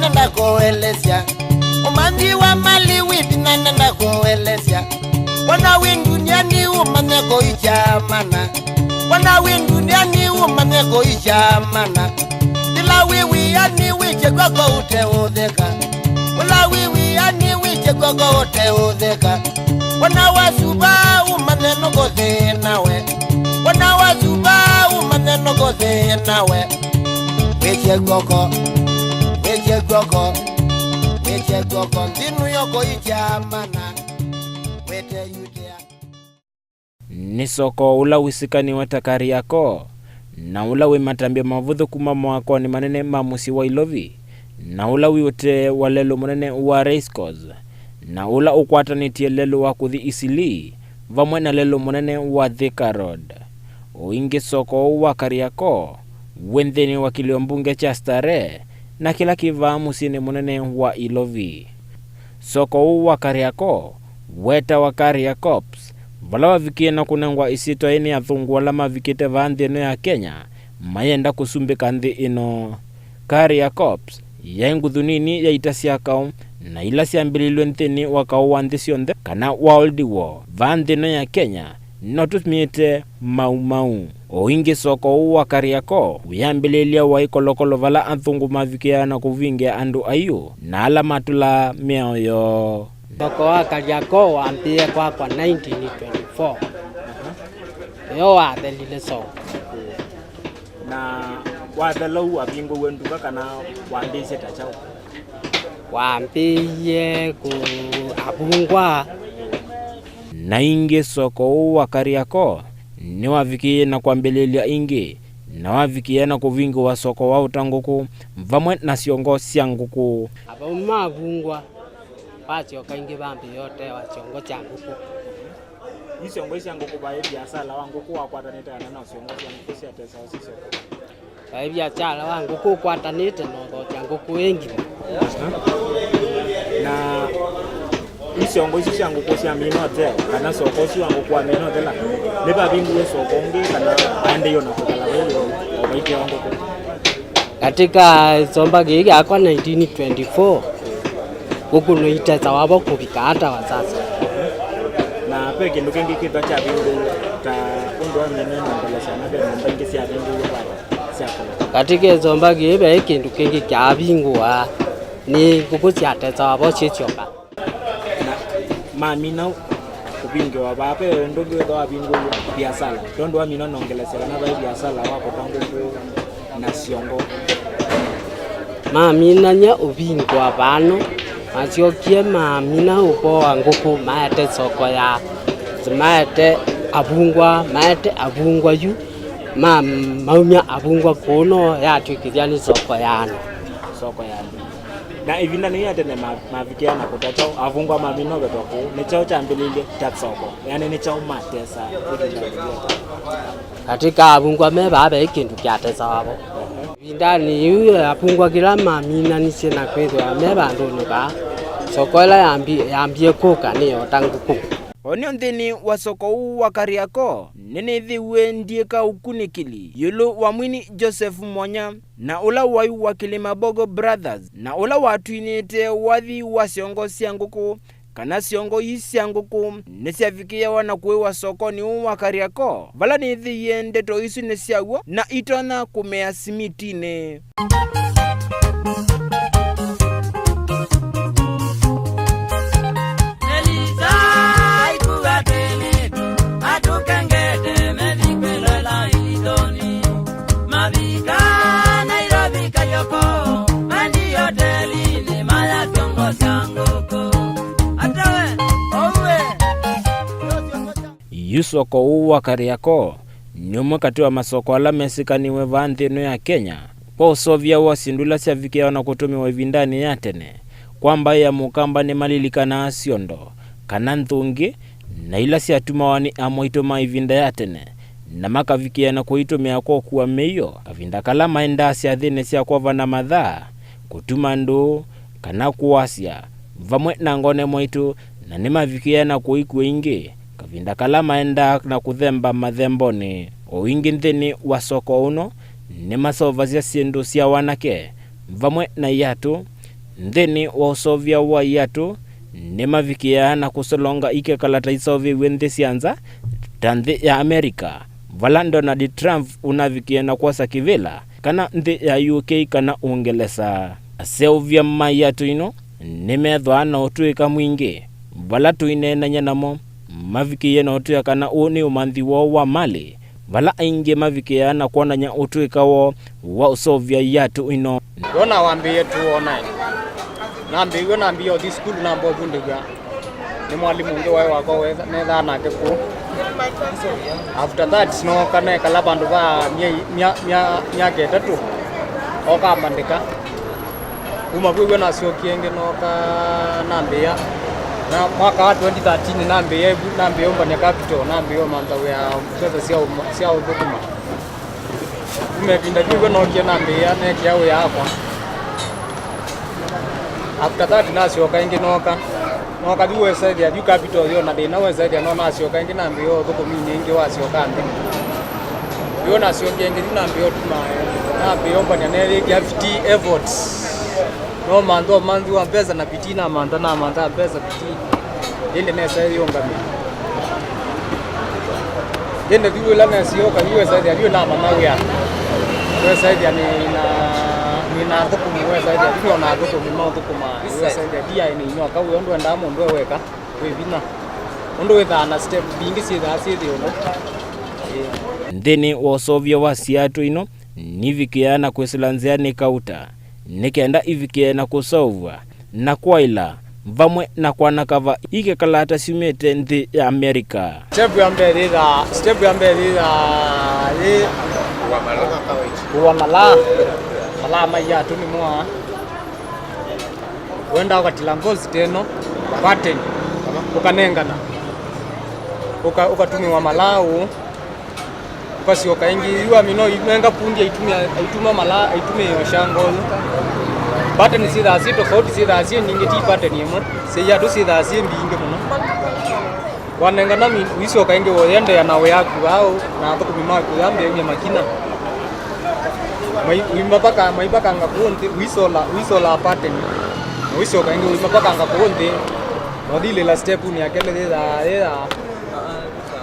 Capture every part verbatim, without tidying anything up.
Nenda kũelesya. Ũmanyi wa mali wĩ vinya nenda kũelesya. Wona wĩ nduniani ũmanye kũikya mana. Wona wĩ nduniani ũmanye kũikya mana. Ĩla wĩ wĩanĩ wĩkye kw'oko ũteũtheka. Ũla wĩ wĩanĩ wĩkye kw'oko ũteũtheka. Wona wasuva ũmanye nũkũthĩna we. Wona wasuva ũmanye nũkũthĩna we. Wĩkye kw'oko, wĩkye kw'oko, wĩkye kw'oko, nthĩ nũyo kũikya mana, wĩteyutĩa. Nĩ soko ũla wĩsĩkanĩwe ta Kariakoo, na ũla wĩ matambya mavũthũ kuma moakonĩ manene ma mũsyĩ wa Ilovi, na ũla wĩ ũtee wa lelũ mũnene wa Race Course, na ũla ũkwatanĩtye lelũ wa kũthi Eastleigh, vamwe na lelũ mũnene wa Thika Road. O ĩngĩ soko ũũ wa Kariakoo wĩ nthĩnĩ wa kĩlĩo mbunge kya Starehe, na kĩla kĩ vaa mũsyĩnĩ mũnene wa Ilovi. Soko ũũ wa Kariakoo wetawa Kariakops, vala wavikie na kũnengwa ĩsyĩtwa yĩ nĩ athũngũ ala mavikĩte vaa nthĩ ĩno ya Kenya mayenda kũsumbĩka nthĩ ĩno. Kariakops yaĩ nguthu nini ya ita sya kaũ, na ila syambĩlĩilw'e nthĩnĩ wa kaũ wa nthĩ syonthe, kana World War, vaa nthĩ ĩno ya Kenya, no tũmĩte Mau Mau. O ĩngĩ soko ũũ wa Kariakoo wĩambĩlĩlya waĩ Kolokolo vala athũngũ mavikĩaa na kũvingĩa andũ aiũ na ala matũlaa mĩao yoo. Soko wa Kariakoo wambĩĩe kwakwa nineteen twenty-four. Nĩyo wathelile soko. Na wathela ũu wavingũiwe nduka kana wambĩĩsye ta kyaũ? Wambĩĩie kũ avungwa. Na ĩngĩ soko ũũ wa Kariakoo nĩwavikĩie na kwambĩlĩlya ĩngĩ, na wavikĩĩa na kũvingũa soko wa ũta ngũkũ vamwe na syongo sya ngũkũ. Avau mavungwa, vasyoka ĩngĩ vambĩĩa ũtewa syongo sya ngũkũ. Ii syongo ii sya ngũkũ vaĩ viasala wa ngũkũ wakwatanĩte kana no syongo sya ngũkũ syatesawa sisyoka? Vai viasala wa ngũkũ ũkwatanĩte na ũthokya ngũkũ ĩ ngima. Na ii syongo isu sya ngũkũ sya mĩina ũtheo, kana soko ũsu wa ngũkũ wa mĩina ũthela, nĩvavingũiwe soko ũngĩ, kana aendeie na kũkala vau o vaitĩawa ngũkũ? Katika ĩsomba kĩĩ kyakwa nineteen twenty-four, ngũkũ nũitesawa vo kũvika hata wa sasa. Na ve kĩndũ kĩngĩ kĩva kyavingũiwe, ta ũndũ wa mĩina ĩnongelesya na ve nyũmba ingĩ syavingũiwe vata? Katika ĩsomba kĩĩ ve kĩndũ kĩngĩ kyaavingũa, nĩ ngũkũ syatesawa vo syĩsyoka. Na mamina kũvingĩwa vaa, ve ũndũ ũngĩ wĩthwa wavingũiwe viasala, tondũ wamina ũnongelesya kana vai viasala wa kũta ngũkũ na syongo. Maminany'a ũvingũa vano, masyokie mamina ũvoa ngũkũ, maete soko ya, maete avungwa, maete avungwa yu, ma, maumya avungwa kũũ, no yatw'ĩkĩthya nĩ soko ya andũ. Soko ya andũ. Na ĩvindanĩ yĩu ya tene ma, mavikĩa na kũta kyaũ, avungwa mamina ũvetwa kũũ, nĩ kyaũ kyambĩlĩilye ta soko? Yaani nĩ kyaũ matesa ĩvindanĩ yĩu ya tene? Katika avungwa me vaa ve kĩndũ kyatesawa vo. Ĩvindanĩ yĩu avungwa kĩla maminanisye na kwĩthĩwa me vandũnĩ vaa, soko ĩla yambi, yambie kũka nĩ yota ngũkũ. Onio nthĩnĩ wa soko ũũ wa Kariakoo, nĩnĩthĩiwe ndiĩka ũkunĩkĩli ĩũlũ wa mwini Joseph Mwanya, na ũla waĩ wa Kĩlĩmabogo Brothers, na ũla watwinĩte wathi wa syongo sya ngũkũ, kana syongo ii sya ngũkũ nĩsyavikĩawa na kũĩwa sokonĩ ũũ wa Kariakoo, vala nĩthĩie ndeto isu nĩ sya w'o na itonya kũmea simitinĩ. Elisa aikuga atĩĩ, "Atũkengete methi kwĩloela ithoni." Mavika Nairobi Kariakoo, mathi hotelinĩ maya syongo sya ngũkũ. Atawe, ouwe. Yu soko ũũ wa Kariakoo nĩ ũmwe katĩ wa masoko ala mesĩkanĩwe vaa nthĩ ĩno ya Kenya, kwa ũseũvya wa syĩndũ ila syavikĩawa na kũtũmĩwa ĩvindanĩ ya tene. Kwa mbaĩ ya Mũkamba nĩmalilikanaa siondo, kana nthũngĩ, na ila syatumawa nĩ amwaitũ ma ĩvinda ya tene, na makavikĩa na kũitũmĩa kwa ũkua mĩio, kavinda kala maendaa syathĩnĩ sya kwovana mathaa, kũtuma ndũũ, kana kũasya, vamwe na ngone mwaitũ, na nĩmavikĩa na kũikua ĩngĩ, kavinda kala maendaa na kũthemba mathembonĩ. O ĩngĩ nthĩnĩ wa soko ũno, nĩmaseũvasya syĩndũ sya wanake, vamwe na iatũ, Nthĩnĩ wa ũseũvya wa iatũ, nĩmavikĩaa na kũsolonga ikekala ta iseũvĩw'e nthĩ sya nza, ta nthĩ ya America, vala Donald Trump ũnavikie na kwosa kĩvĩla kana nthĩ ya U K kana Ũngelesa. Aseũvya ma iatũ ino nĩmethwaa na ũtũĩka mwingĩ, vala tũineenany'a namo mavikĩie na ũtwĩa kana ũũ nĩ ũmanthi woo wa malĩ, vala aingĩ mavikĩaa na kwonany'a ũtũĩka woo wa ũseũvya iatũ ino. Yona wambĩĩe two oh nine. Nambĩĩw'e, nambĩĩe ũthi sukulu, namba ũvundĩw'a nĩ mwalimũ ũngĩ waĩ wakwa wetha-, nethaa nake kũu. After that, nooka nekala vandũ va myei-, mya-, mya-, myaka ĩtatũ, oka ambandĩka. Kuma vu w'o nasyokie ĩngĩ nooka nambĩĩa. Na mwaka wa twenty thirteen nambĩĩa, nambĩĩa ũmbany'a capital, nambĩĩa ũmantha wĩa mbesa sya ũma-, sya ũthũkũma. Kuma ĩvinda vyu w'o nookie nambĩĩa neekĩa wĩa wakwa. After that nasyoka ĩngĩ nooka. Nooka vyu wesa ĩthĩa vyu capital yo na thĩna wesa ĩthĩa no nasyoka ĩngĩ nambĩĩa ũthũkũminĩ ĩngĩ wasyoka nthĩ. Vyu nasyokie ĩngĩ vyu nambĩĩa ũtuma, nambĩĩa ũmbany'a neeyĩkĩa vitii efforts. No mantha ũmanthi wa mbesa na vitii, namantha, namantha mbesa vitii. Ĩndĩ nesa yĩũngamĩa. Ĩndĩ vyu ĩla nesyoka vyu wesa ĩthĩa vyu namanya wĩa. Wesa ĩthĩa nĩna, nĩna athũkũmi, wesa ĩthĩa vyu nona athũkũmi maũthũkũma. Wesa ĩthĩa ndiaĩ nĩ inywa kau ũndũ endaa mũndũ e weka. Wĩ vinya. Ũndũ wĩthaa na step mbingĩ syĩthaa syĩ thĩ ũno. Ĩĩ. Nthĩnĩ wa ũseũvya wa siatũ ino, nivikĩaa na kwĩsĩla nzĩanĩ kauta, nĩ kenda ivikĩe na kũseũvw'a na kwaĩla, vamwe na kwanakava ikekala ta syumĩte nthĩ ya America. Step ya mbee yĩthaa, step ya mbee yĩthaa yĩ kũwa malaa. Malaa ma iatũ nĩmo aa. Wenda ũkatila ngozi teno, pattern, ũkanengana. Ũka-, ũkatũmĩwa malaa ũũ. Ũkasyoka ĩngĩ, yu amino nenga pundi aitũmĩa, aituma malaa, aitũmĩe o shango ũyũ. Pattern syĩthaa syĩ tofauti, syĩthaa syĩ nyingĩ, ti pattern ĩmwe. Sya iatũ syĩthaa syĩ mbingĩ mũno. Wanengana mi-, ũisyoka ĩngĩ ũyendeea na wĩa waku vaa na athũkũmi maku ambĩĩw'e makina. Mai-, uimapaka-, maipakanga kũũ nthĩ, ũisola, ũisola pattern. Na ũisyoka ĩngĩ, uimapakanga kũũ nthĩ. Na ũthilĩla step-unĩ ya kelĩ yĩthaa, yĩthaa,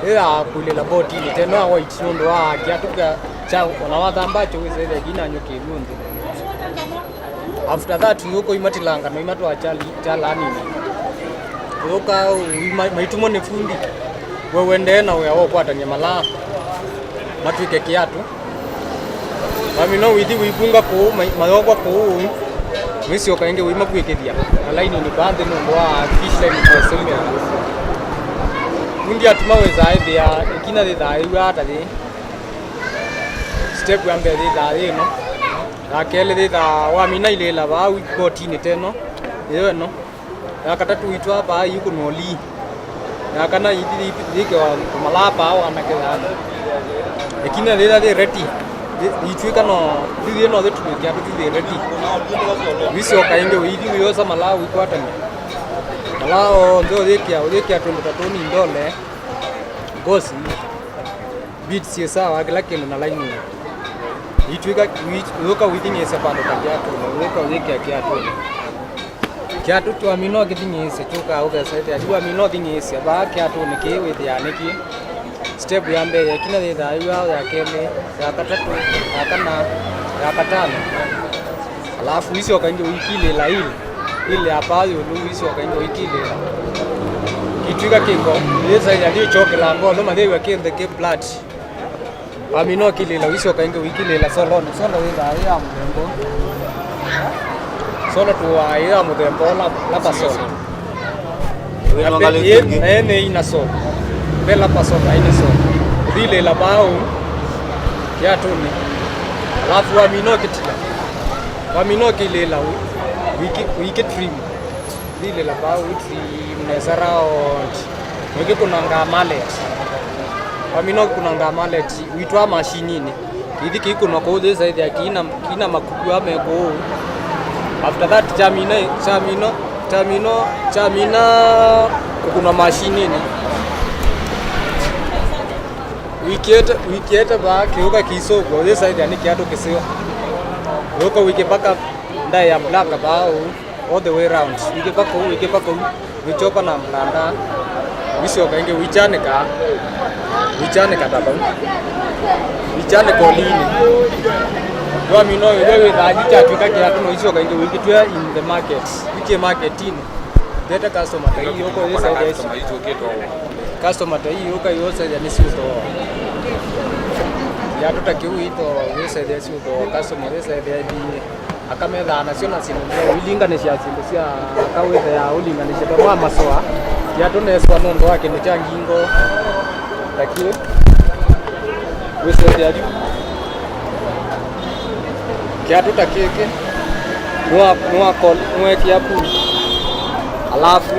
yĩthaa kũilĩla botinĩ, teno ya white, nũndũ wa kĩatũ kya, kya, ona wathamba kyo wĩsethĩa kinanyũkĩlw'e nthĩ. After that, nũkũ imatilanga na imatwaa chali-, chalaninĩ. Ũyũka, uima-, maitumwa nĩ fundi. We wendee na wĩa wa ũkwatany'a malaa matw'ĩke kĩatũ. Wamina ũithi ũivunga kũũ, mai-, mayokwa kũũ, ũisyoka ĩngĩ ũimakw'ĩkĩthya malainĩnĩ vaa nthĩ nũndũ wa fish line kũsĩmĩa. Fundi atuma wĩsaa ĩthĩa, ĩkinya yĩthaa yĩw'aa ta yĩĩ. Step ya mbee yĩthaa yĩ ĩno. Ya kelĩ yĩthaa wamina ilĩĩla vaa botinĩ teno. Ĩyo ĩno. Ya katatũ witũ apa iikũnwa ũlii. Ya kana ithi yĩkĩwa malaa paa wanake yaani. Ĩkinya yĩla yĩ ready. Yĩ-, yitw'ĩka no, yĩthĩe no yĩtumĩke andũ yĩ ready. Ũisyoka ĩngĩ ũithi ũyosa malaa ũikwatany'a. Malaa onthe ũyĩkĩa, ũyĩkĩa twĩndũ ta tũnĩ ndole. Ngosi. Beats syĩ sawa, kĩla kĩndũ na lainĩ. Itw'ĩka, wi-, ũyũka ũithing'ĩĩsya vandũ ta kĩatũnĩ, ũyũka ũyĩkĩa kĩatũnĩ. Kĩatũ twamina ũkĩthing'ĩĩsya, kyũkaa ũkesa ĩthĩa, twamina ũthing'ĩĩsya vaa kĩatũnĩ kĩĩ wĩthĩaa nĩ kĩĩ. Step ya mbee, ĩkinya yĩthaa yĩw'aa, ya kelĩ, ya katatũ, ya kana, ya katano. Alafu ũisyoka ĩngĩ ũikilĩĩla ili, ili ya paa ĩũlũ ũisyoka ĩngĩ ũikilĩĩla. Kĩtw'ĩka kĩko, yĩsaĩa yĩkyokela ngolo, mathĩw'a kĩ nthĩ kĩ flat. Wamina ũkilĩĩla, ũisyoka ĩngĩ ũikilĩĩla solonĩ. Solo yĩthaa yĩ ya mũthemba ũũ. Solo tũaa yĩ ya mũthemba ũũ, la-, lapa solo. Ĩno ngalĩ ĩngĩ. Na ĩno ĩna solo. Ve lapa solo, ĩna solo. Ũthilĩĩla vaa ũu, kĩatũnĩ. Alafu wamina ũkĩtila. Wamina ũkilĩĩla, ũ-, ũikĩ-, ũikĩ trim. Thilĩĩla vaa, ũitrim nesa round. Ũikĩkũnangaa mallet. Wamina ũkĩkũnangaa mallet, ũitwaa mashininĩ. Kĩthi kĩikũnwa kũu, yĩsaĩthĩa kĩina, kĩina makuku aa me kũu. After that, kyamina, kyamina, kyamina, kyamina kũkũnwa mashininĩ. Wĩkĩte, wĩkĩte vaa, kĩũka kĩisũvw'a, yĩsaĩthĩa nĩ kĩatũ kĩseo. Ũyũka wĩkĩpaka ndaĩ ya black vaa ũu. All the way round. Wĩkĩva kũu, wĩkĩva kũu. Wĩkyopa na mlanda. Wĩsyoka ĩngĩ, wĩkyanĩka. Wĩkyanĩka ta vau. Wĩkyanĩka ũlinĩ. Wamina ũyũ wĩthaa kyatw'ĩka kĩatũ, no wĩsyoka ĩngĩ, wĩkĩtwĩa in the market. Wĩkĩe marketinĩ. Ndete customer ta ii, ũko wĩsethĩa customer ta ii, ũka yosethĩa nĩ syũthooa. Kiatũ ta kĩu ito yosethĩa syũthooa, customer yosethĩa ĩthĩnĩ. Akamethaa nasyo na syĩndũ nzeo, ũilinganĩsya syĩndũ sya aka wĩthĩa ũlinganĩsya tondũ wa masoa, kiatũ neswa nũndũ wa kĩndũ kya ngingo ta kĩu. Wĩsethĩa yu kiatũ ta kĩkĩ, nĩwa- nĩwako- nĩwekia pu, alafu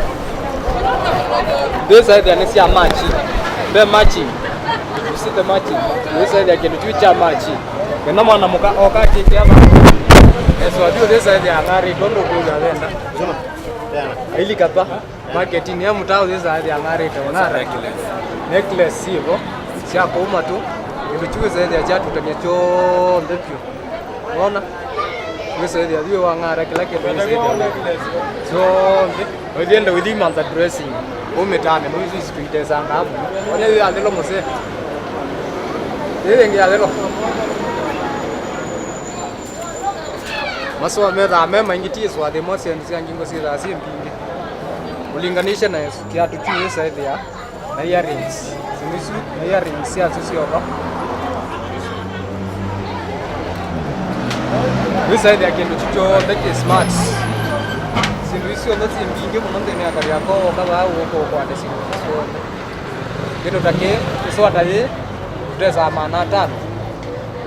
ndwĩsethĩa nĩ sya machi, ve machi, you see the machi, wĩsethĩa kĩndũ kyu kya machi. Wĩna mwana mũka oka kĩkĩa va. Eswa vyu ũthĩsaĩthĩa ang'arĩtwe ũndũ ũkwĩw'a wenda. Ailika va marketinĩ ya mũtaa ũthĩsaĩthĩa ang'arĩte ũnara. Necklace syĩvo sya kũu matũ. Kĩndũ kyu wĩsaĩthĩa kyatutany'a kyonthe vyũ. Wona? Wĩsaĩthĩa vyu wang'ara kĩla kĩndũ wĩsaĩthĩa kyonthe. Ũthienda wĩthi mantha dressing. Kũu mĩtaanĩ, no isu situitesangaa mũno. Onya yu yathelo mũsee. Ĩĩ ĩngĩ yathelo. Masoa methaa me maingĩ ti ĩsoa yĩmwe, syĩndũ sya ngingo syĩthaa syĩ mbingĩ. Ũlinganĩsye na kĩatũ kyu wĩsaĩthĩa na earrings. Syĩndũ isu na earrings syasyo syova. Wĩsaĩthĩa kĩndũ kyu kyonthe kĩ smart. Syĩndũ isu syonthe syĩ mbingĩ mũno nthĩnĩ ya Kariakoo, woka vaa ũũka ũkwate syĩndũ isu syonthe. Kĩndũ ta kĩĩ, ĩsoa ta yĩĩ tũtesaa maana atano.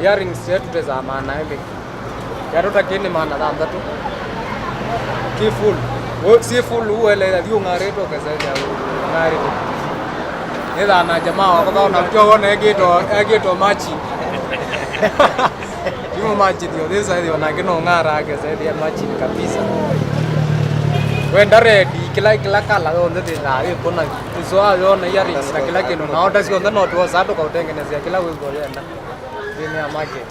Earrings syetu tũtesaa maana elĩ. Kĩatũ ta kĩĩ nĩ maana thanthatũ. Kĩ full. Wĩ- si full ũeleĩa thi ũng'arĩtwe ũkesethĩa ũng'arĩtwe. Nĩthaa na jamaa wakwa vaona mtyo wona ekĩtwo ekĩtwo machi. Timu machi thio thisa thio nake no ng'ara akesethĩa machi kabisa. Wenda red kĩla kĩla kala yonthe thĩthaa ĩkona ĩsoa yona earrings na kĩla kĩndũ na oda syonthe no tuosaa tũkaũtengenesea kĩla wĩw'a ũyenda. Nthĩnĩ ya market.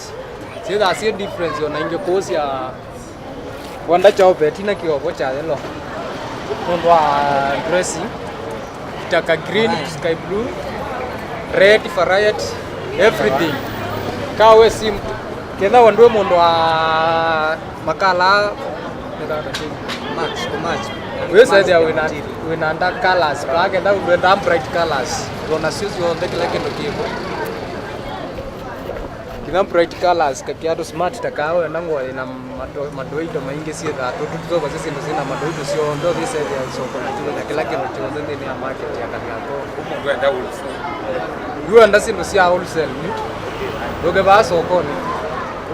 Syĩthaa syĩ difference ona ingĩ kũũ sya wenda kyaũ veti na kĩovo kya yellow. Nũndũ wa dressing, itaka green, sky blue, red, variety, everything. Kaa wĩ sim, ketha wendwe mũndũ wa makala, Match, match. Wĩsethĩa wĩna wĩna dark colors, paa ketha wenda bright colors. Tona syo syonthe kĩla kĩndũ kĩvo. Kinya bright colors, kakiatũ smart ta kaa wenda ngũa ĩna mato- madoido maingĩ syĩthaa tũtũ tũtova syĩndũ syĩna madoido syonthe ũthĩsethĩa soko na kĩla kĩndũ kyonthe nthĩnĩ ya market ya Kariakoo. Ũmũndũ enda wholesale. Yu enda syĩndũ sya wholesale, yu ndũke vaa sokonĩ.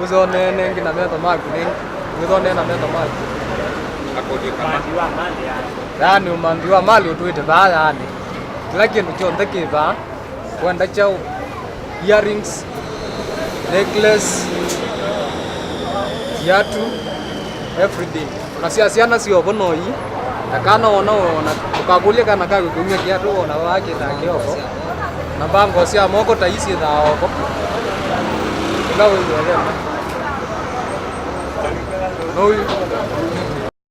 Ũthonee nengĩ na metho maku nengĩ. Wĩthonee na metho maku. Akũlye kama. Yaani ũmanthi wa mali ũtwĩte vaa yaani. Kĩla kĩndũ kyonthe kĩ vaa. Wenda kyaũ? Earrings, necklace, viatu, everything. Ona sya syana syovo no ii. Na kana wona wona, ũkakũlya kana kaku kũmya kĩatũ wona vakĩtaa kĩoko. Na mbangoo sya moko ta ii syĩthaa oko. Ĩla wĩw'a wenda. No yu.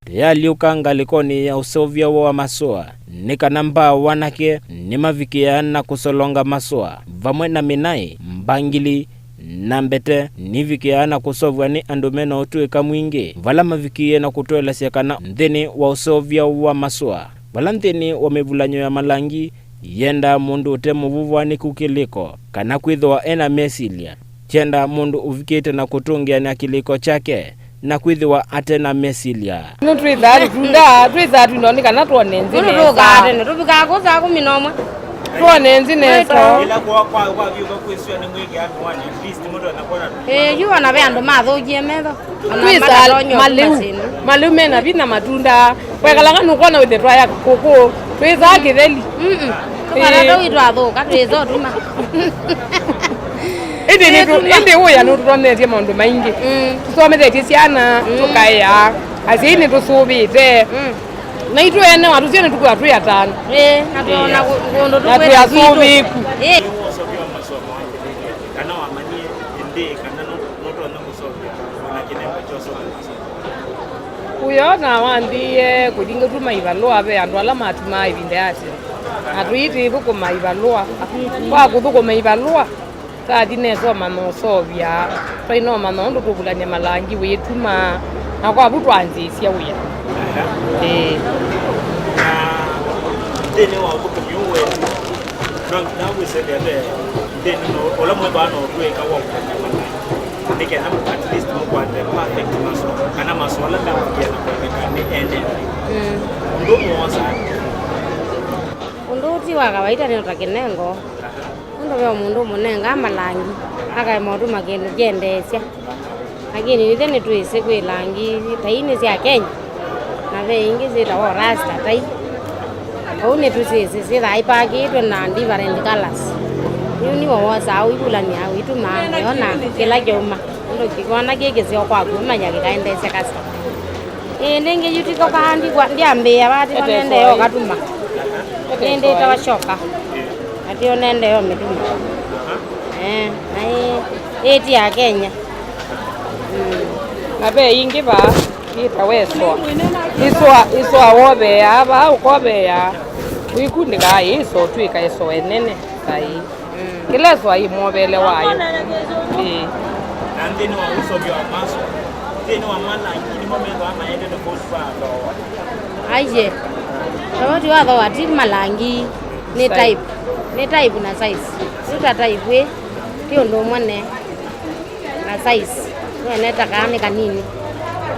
Tũyaalyũka ngalĩkonĩ ya ũseũvya wa masoa, nĩ kana mbaa wanake nĩmavikĩaa na kũsolonga masoa, vamwe na mĩnaĩ, mbangili, na mbete, nivikĩaa na kũseũvw'a nĩ andũ me na ũtũĩka mwingĩ, vala mavikĩĩe na kũtũelesya kana nthĩnĩ wa ũseũvya wa masoa, vala nthĩnĩ wa mĩvulanyo ya malangi, yendaa mũndũ ũte mũvuvwanĩku kĩlĩko, kana kwĩthĩwa e na mesilya. Kyendaa mũndũ ũvikĩte na kũtũngĩanĩa kĩlĩko kyake, na kwĩthĩwa ate na mesilya. Nũtwĩthaa tũtunda, twĩthaa tũtunda nĩ kana twone nzĩ nesa. Tũtũkaa tene, tũvikaa kũu saa kũmi na ũmwe. Twone nzĩ nesa. Ĩla kwa- kwa- kwavyũka kwĩsw'a nĩ mwĩkĩa mĩwani, at least mũndũ anakuona. Ĩĩ, yu ona ve andũ mathũkie metho. Ona twĩsaa matatonya malĩu, ũtuma syĩndũ. Malĩu mena vinya matunda. Wekalanga nũkwona wĩthe twaya kũkũ. Twĩsaa kĩtheli. Mm-mm. Tũkatata witũ athũka, twĩsa ũtuma. Ĩndĩ nĩtũ- ĩndĩ ũya nũtũthomethie maũndũ maingĩ. Mm. Tũsomethetye syana, mm, tũkaĩa. Asyai nĩtũsũvĩte. Mm. Naitũ ene watũsya nĩtũkwĩwa twĩ atanu. Ĩĩ, na twĩona kũ- kũndũ na twĩ asũvĩku. Ĩĩ. Nĩ wosovya masomo kana wamanyie ĩndĩ kana no- nũtonya kũsovya ona kĩnengo kyosoma masomo. Ũyo na wanthĩie kũthi ngĩtuma ivalũa ve andũ ala matumaa ĩvinda ya tene, na tũithi tũithũkũma ivalũa. Kwa kũthũkũma ivalũa, twathi nesa ũmanya ũseũvya, twaĩ na ũmanya ũndũ tũvulany'a malangi wĩtuma, na kwa vu twanzĩĩsya wĩa. Ĩĩ. Na nthĩnĩ wa ũthũkũmi ũũ wetu, no nginya wĩsĩle ve nthĩnĩ ũla mwĩthwa no twĩka wa kũmanya malangi. Nĩ kenda at least mũkwate perfect maso, kana maso ala meũkĩa na kwoneka nĩ ene. Mm. Ũndũ ũmwe wosaa. Ũndũ ũũ ti wa kawaita, nĩ ta kĩnengo. Ũndũ ve mũndũ ũmũnengaa malangi, akaema ũtuma kĩndũ kyendeesya. Lakini ithyĩ nĩtwĩsĩ kwĩ langi ta ii nĩ sya Kenya, na ve ingĩ syĩtawa rasta tai. Ũu nĩtũsyĩsĩ syĩthaa ipakĩĩtwe na different colors. Yu nĩwe wosaa ũivulany'a ũitumaa, ũyona kĩla kyauma. Ũndũ kĩkona kĩ kĩseo kwaku, ũmanya kĩkaendeesya customer. Ĩĩ, ndĩngĩ yu tiko kaa ndikwa, ndyambĩĩa vaa, tiko nendee ũkatuma. Ĩĩ, ndĩtawa Shoka. Na tio nendee ũmĩtuma. Eh, na ĩ, ĩ ti ya Kenya. Mm. Na ve ingĩ vaa yĩtawa ĩsoa. Ĩsoa, ĩsoa woveaa vaa, ũkoveaa. Wĩkundĩkaa ĩsoa, ũtw'ĩka ĩsoa ĩnene ta ĩĩ. Mm. Kĩla ĩsoa yĩ mũovele wayo. Ĩĩ. Na nthĩnĩ wa ũseũvyo wa maso, nthĩnĩ wa malangi nĩmo methĩwa maendete kũndũ kwa thooa. Aiye. Tofauti wa thooa ti malangi, nĩ type. Nĩ type na size. Yu ta type ĩ, ti ũndũ ũmwe ne. Na size. Nĩwene ta kaa nĩ kanini,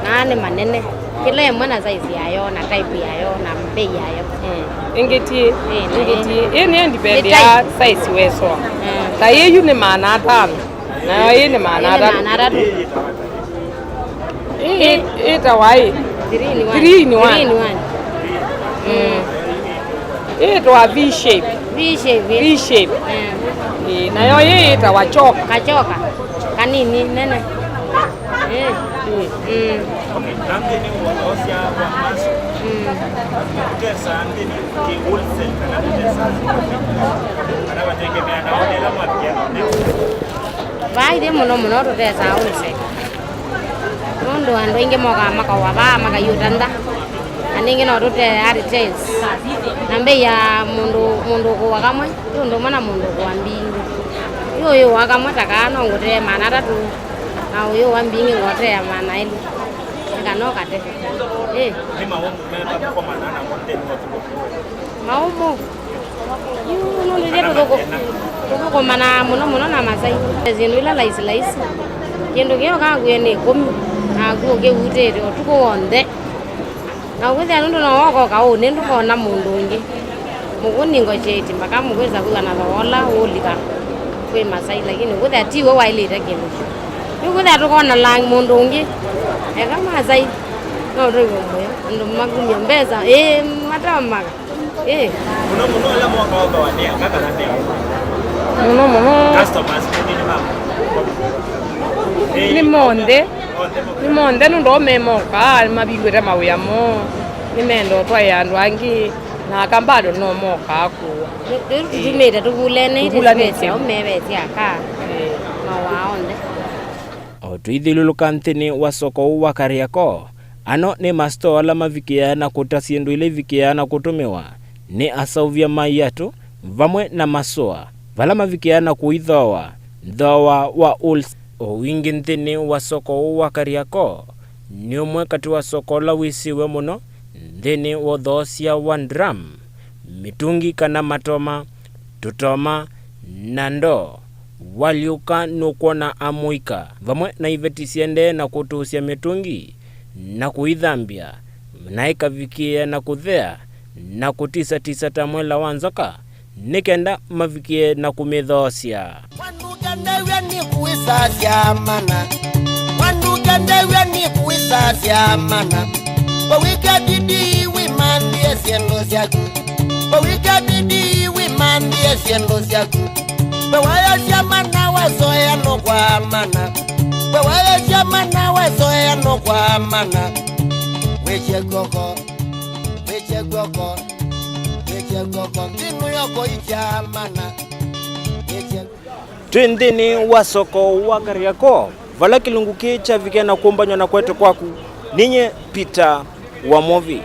na aa nĩ manene. Kĩla ĩmwe na size yayo, na type yayo, na mbei yayo. Mm. Ĩngĩ ti, ĩĩ, na ĩngĩ ĩĩ ti. Ĩĩ nĩ ndipendea size wesoa. Mm. Ta ĩĩ yu nĩ maana atano, nayo ĩĩ nĩ maana atatũ. Ĩĩ nĩ maana atatũ. Ĩĩ, ĩĩ, ĩtawa ĩ? Three in one. Three in one. Three in one. Mm. Ĩtawa V shape. V shape. V shape. Eh. Ĩĩ, nayo ĩĩ ĩtawa choka. Kachoka. Kanini, nene. Eh. Ĩĩ. Mm. Okay, na nthĩnĩ wa ũsya wa maso. Mm. Kũtesa nthĩnĩ kĩ wholesale kana kũtesa kana vatengemea na ũndũ ĩla mwavikia na ũneo. Vaa ithyĩ mũno mũno tũtesaa wholesale. Nũndũ andũ aingĩ mokaa makaũa vaa, makaiũta nza. Na ningĩ no tũtee at retails. Na mbei ya mũndũ, mũndũ ũkũa kamwe, ti ũndũ ũmwe na mũndũ ũkũa mbingĩ. Yu ũyũa kamwe ta kaa no ngũtee maana atatũ, na ũyũa mbingĩ ngotea maana elĩ. Nĩ kana ũkate. Ĩ. Nĩ maũndũ meva mũkomana namo nthĩnĩ wa ũthũkũmi? Maũmũ. Yu nũndũ ithyĩ tũthũkũ-, tũthũkũmanaa mũno mũno na Masai. Syĩndũ ila laisi laisi. Kĩndũ kĩokaa kwĩe nĩ ĩkũmi, naku ũkĩutĩte ũtukũ w'onthe. Na ũkwĩthĩa nũndũ no woka ũkaũnĩ, ndũkona mũndũ ũngĩ. Mũkũni ngokyeĩti mpaka mũkwĩsa kwĩw'a na thooa ũla ũũlika kwĩ Masai, lakini ũkwĩthĩa tiwe waĩlĩte kĩndũ kĩu. Yu ũkwĩthĩa tũkona lang mũndũ ũngĩ. Eka Masai, no tũiwe mũyo. Andũ makumya mbesa, ĩĩ, matamaka. Ĩĩ. Mũno mũno ala moka othooa nĩ aka kana nĩ aka? Mũno mũno. Customers nĩ nĩ mama. Nĩ monthe. Nĩ monthe nũndũ o me moka, nĩmavingũĩte mawĩa moo. Nĩmenda ũtwaĩa andũ angĩ, na aka bado no mokaa kũa. Rĩu tũtumĩte tũvulanĩte. Tũvulanĩte. Tũvesya o mevesya aka. Ĩĩ. Mawaa onthe. O tũithyũlũlũka nthĩnĩ wa soko ũũ wa Kariakoo, ano nĩ masitoo ala mavikĩaa na kũta syĩndũ ila ivikĩaa na kũtũmĩwa nĩ aseũvya ma iatũ vamwe na masũa, vala mavikĩaa na kũithooa thooa wa wholesale. O wingĩ nthĩnĩ wa soko ũũ wa Kariakoo, nĩ ũmwe katĩ wa soko ũla wĩsĩwe mũno nthĩnĩ wa ũthoosya wa drum, mĩtũngi kana matoma, tũtoma, na ndoo. Walyũka nũkwona amũika vamwe na iveti siendee na kũtũũsya mĩtũngi na kũithambya, na ĩkavikĩĩa na kũthea na kũtisatisa ta mwela wa nzoka, nĩ kenda mavikĩe na kũmĩthoosya. Mwanduke ndew'a nĩ kũisasya mana. Mwanduke ndew'a nĩ kũisasya mana. Wawĩka bidii wĩmanthĩe syendo syaku. Wawĩka bidii wĩmanthĩe syendo syaku. We wayasya mana wasoea no kwa mana. We wayasya mana wasoea no kwa mana. Wĩkye kw'oko. Wĩkye kw'oko. Wĩkye kw'oko. Nthĩnũ yoko ikya mana. Wĩkye Twĩ nthĩnĩ wa soko wa Kariakoo, vala kĩlungu kĩĩ kyavikie na kũmbanywa na kũete kwaku Ninyie Peter Wamovi.